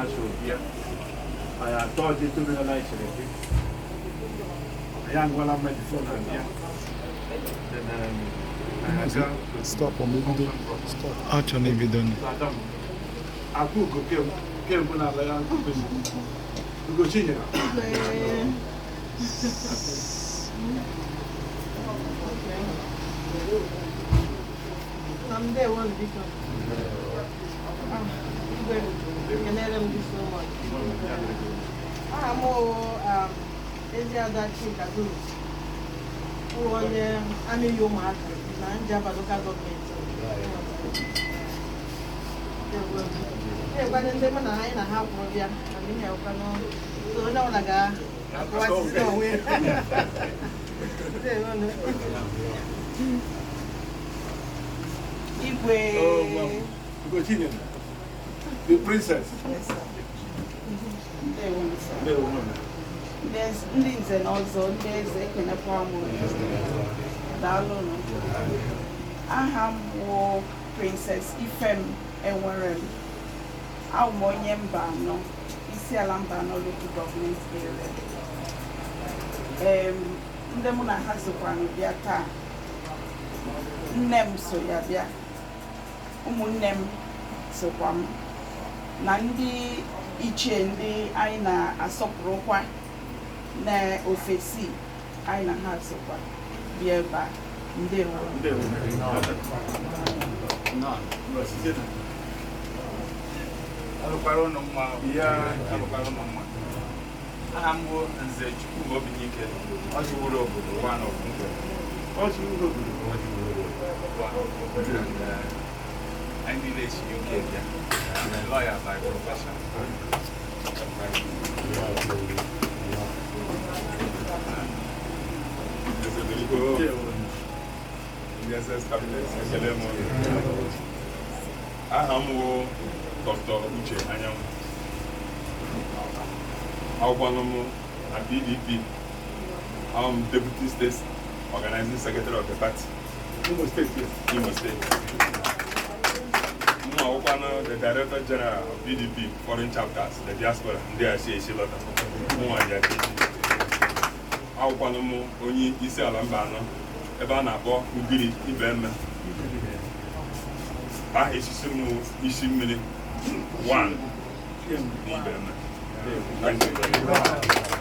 ha so bịa. Anyị atọ ọjị tomenala anyị chere gị. Anyị aṅụọla mmanya before na abịa. Then, anyị aga. Stop or maybe stop. Achọ na ebido. Adam, akwa ugo kemgbe na-ala ya Ugochinyere. Nna m, ndewo nụ, biko. Ah, Igwe, ekelere m gị so much. Aha m wụ Eziada Chika Duru. Wụ onye amịghị ụmụaka na Njaba Local Government. Ndewo nụ. Na-ekwanụ ndị mụ na anyị na ha kwụrụ bịa na ihe ekwanụ, so onye ọbụla ga-akọwasịsị onwe ya. Ndewo nụ. Igwe. Oh, well, Ugochinyere, the princess. Yes, sir. Ndewo, sir. Ndewo, mama. Ndị nze na ọzọ, ndị eze, ekenekwa m unu. Daalụnụ. Aha m bụ Princess Ifem Enwerem. Abụ m onye Mba Anọ, isi ala Mba Anọ Local Government Area. Ndị mụ na ha sokwanụ bịa taa, nne m so ya bịa, ụmụnne m sokwa m, na ndị ichie ndị anyị na-asọpụrụkwa na ofesi, anyị na ha sokwa bịa ebe a. Ndewo. Ndewo. Ngwa, site na. Alụkwara ụnụ mma. Ya. Alụkwara ụnụ mma. Aha m bụ Nze Chukwuma Obinike, ọchịwuru obodo one of Ngwere. Ọchị uru obodo. Ọchịwuru obodo one of Ngwere. And anyị niile si UK bịa. I'm a lawyer by profession. Eze Biko, Ndewo. ndị SS Cabinet, ekele m unu. Aha m bụ Dr. Uche Anyanwụ. Akwụkwọnụ m na PDP. I'm Deputy State Organizing Secretary of the party, Imo State, yes. Imo State. M akwụkwanụ the Director General of PDP Foreign Chapters, the diaspora, ndị a si esi lọta. Mụnwa dị aka echi. Akwụkwanụ m onye isi ala Mba Anọ, ebe a na-akpọ Ugiri Ibeme. Aha esisi m isi mmiri one n'Ibeme. Thank you.